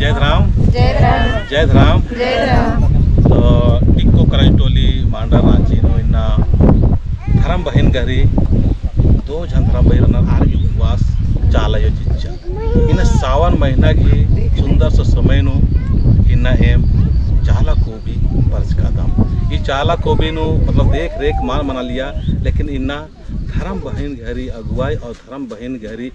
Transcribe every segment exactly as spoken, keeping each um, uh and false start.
जय धरम। जय धरम। जय धरम। जय धरम। तो टिक्को करंजटोली मांडर रांची नू इन्ना धरम बहिन गही दोझन धरम बहिन रअनर आर गही उपवास चाला अयो चिच्चा। इन्ना सावन महीना गही सुंदर सा समय नू इन्ना एम चाला कोबी बरचकादम। ई चाला कोबी नू मतलब देख रेख मान मना लिया, लेकिन इन्ना धरम बहिन गही अगुवाई और धरम बहिन गही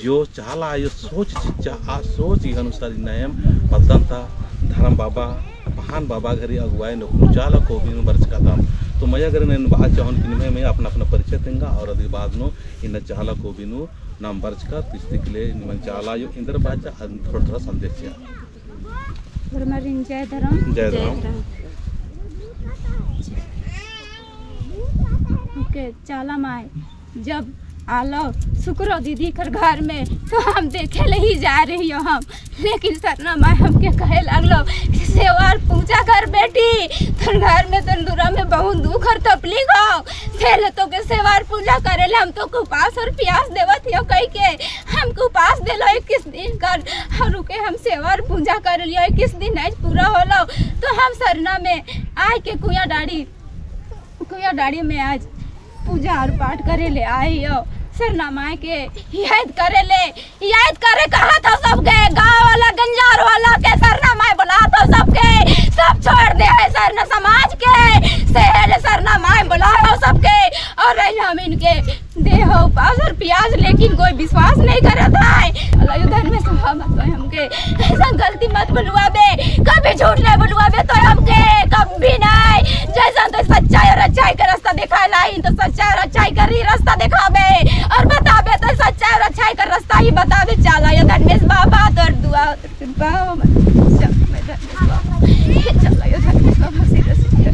जो चाला अयो सोच चिच्चा, आ सोच के अनुसार इन्ना एम पद्दन ता धरम बाबा, पहान बाबा गही अगुवाई नू चाला कोबी नू बरचकादम। तो मया गही एन बआ चाहोन कि निम्है मया अपना अपना परिचय तेंगा और अदी बाद नू इन्ना चाला कोबी नू नाम बरचका, तो इसके लिए निमन चाला अयो एन्देर बाचा, अद थोड़ा थोड़ा संदेश चिआ। होरमारिन जय धरम। जय धरम। ओके, चाला माय जब आलो सुकरो दीदी कर घर में, तो हम देखे ले ही जा रही हो हम, लेकिन सरना माय हमके कहे लागलो कि सेवा और पूजा कर बेटी, तोर घर में, तोर दुरा में बहुत दुख और तकलीफ हो, से ले तोके सेवा और पूजा करे ले हम तोके उपास और प्यास देवत हियो कहि के हमके उपास देलो इक्कीस दिन कर, और उके हम सेवा और पूजा करे लियो, इक्कीस दिन आज पूरा होलो, तो हम सरना में आय के कुया डाड़ी कुया डाड़ी में आज पूजा और पाठ करे ले आए हो। सरना माय के याद करे ले, याद करे कहा था सबके, गाँव वाला, गंजार वाला के सरना माय बुला था सबके, सब छोड़ दे है सरना समाज के, सेहल सरना माय बुला था सबके। और रही हम इनके देह उपास और प्यास, लेकिन कोई विश्वास नहीं करत है। अल्लाह यो धन में सुहा मत तो हमके ऐसा गलती मत बुलवाबे, कभी झूठ नहीं बुलवाबे तो हमके, कभी नहीं। जैसा तो सच्चाई और अच्छाई का रास्ता दिखाए लाई, तो सच्चाई और अच्छाई का ही रास्ता दिखाबे और बताबे, तो सच्चाई और अच्छाई का रास्ता ही बताबे। चाला यो धर्मेश बाबा तोर दुआ बाबा, चल, मैं धर्मेश बाबा, चाला यो धर्मेश बाबा, सीधा सीधा।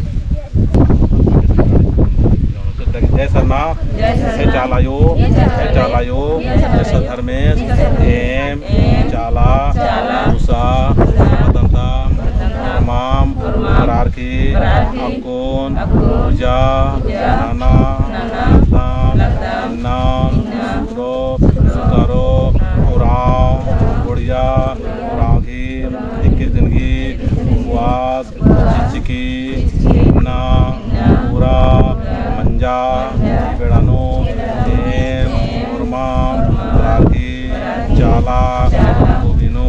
जय सरना, जय सरना। हे चाला अयो, हे चाला अयो, हे चाला अयो, हे चाला अयो, जय सत धर्मेश, जय सत धर्मेश, एम, एम, चाला, चाला, उसा, उसा, पद्दन ता, पद्दन ता, होरमाम, होरमाम, बरार की, बरार की, अक्कुन, अक्कुन, पूजा, पूजा, नना, नना, लगदम, लगदम, इन्ना, इन्ना, सुकरो, सुकरो, उराँव, बढ़िया, उराँव गही इक्कीस दिन गही उपवास चिच्चकी इन्ना पूरा मंजा। ई बेड़ा नू एम होरमाम बरार की चाला कोबी नू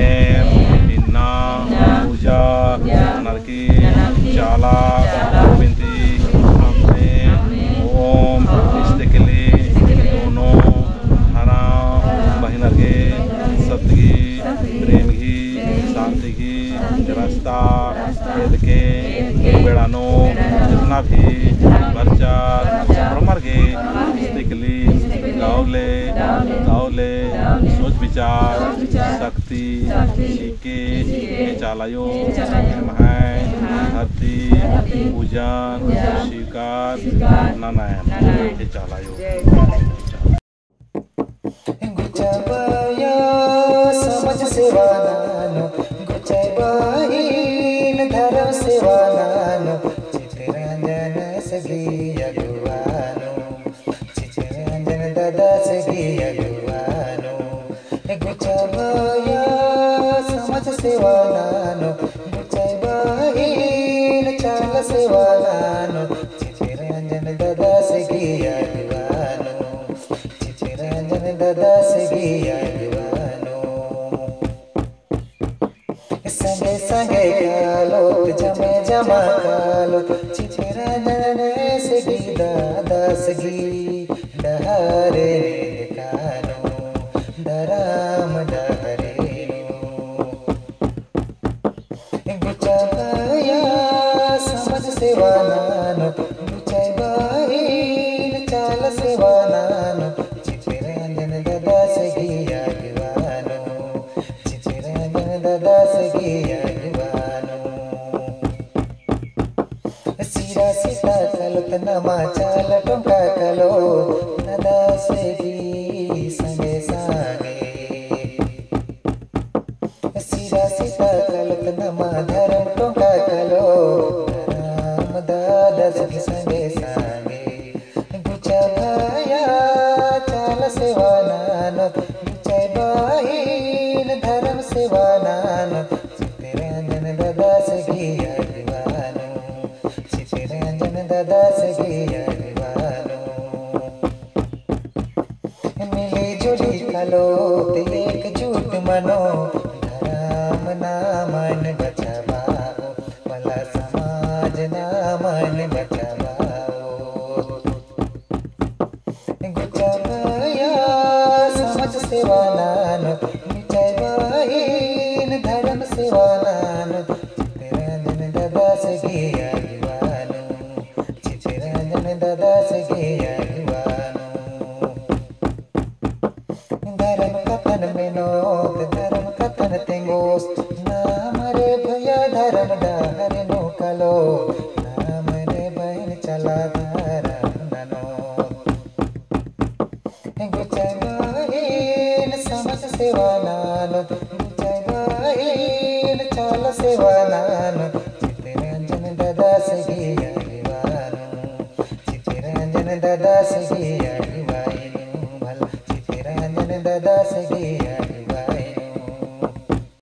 एम इन्ना पूजा ननर की चाला कोबिन ती अम्म ओम इस्तेकली दोनों धरम बहिनर गे सतगी प्रेम गही शांति गही रास्ता एदके बेड़ा नू जितना भी बरचर होरमर गे इस्तेकली दव ले, दव ले सोच विचार शक्ति चिके, हे चाला अयो, एम्है धरती पूजन स्वीकार नना एम, हे चाला अयो। गुचा बया समाज सेवा ननो, गुचा बहिन धरम सेवा ननो, चितरंजन सगी अगुवा नू, चितरंजन दादा सगी अगुवा नू। गुचा बया समाज सेवा ननो, गुचा बहिन चाला सेवा ननो, चितरंजन दादा सगी अगुवा नू। चितरंजन दादा सगी अगुवा नू। संगे संगे कालोत जमे जमा कालोत चितरंजन सगी दादा सगी डहरे नींद कानो धरम डहरे नू। गुचा बया समाज सेवा ननो, गुचा बहिन चाला सेवा ननो, चितरंजन दादा सगी अगुवा नू, चितरंजन दादा सगी अगुवा नू। सिरा सीता कालोत नमा चाला टोंका कालोत दादा सगी संगे संगे। सिरा सीता कालोत नमा धरम टोंका कालोत धरम दादा सगी संगे संगे। गुचा बया चाला सेवा ननो, गुचा बहिन धरम सेवा ननोत, चितरंजन ददस गही अगुवाई नू, चितरंजन ददस गही अगुवाई नू। मिली जुली कालोत एकजुट मनोत, धरम नामन बचाबओ, भला समाज नामन बचाबओ। गुचा बहिन समाज सेवा ननोत, गुचा बहिन धरम सेवा ननोत, चितरंजन ददस गही अगुवाई नू, चितरंजन ददस गही अगुवाई नू। धरम कत्थन मेनोत, धरम कत्थन तेंगोस, नाम रे भैया धरम डहरे नू कालोत, नाम रे बहिन चाला धरम ननोत। गुचा बहिन समाज सेवा ननोत, गुचा बहिन चाला सेवा ननोत, चितरंजन ददस गही अगुवाई नू, चितरंजन ददस गही अगुवाई नू, भला चितरंजन ददस गही अगुवाई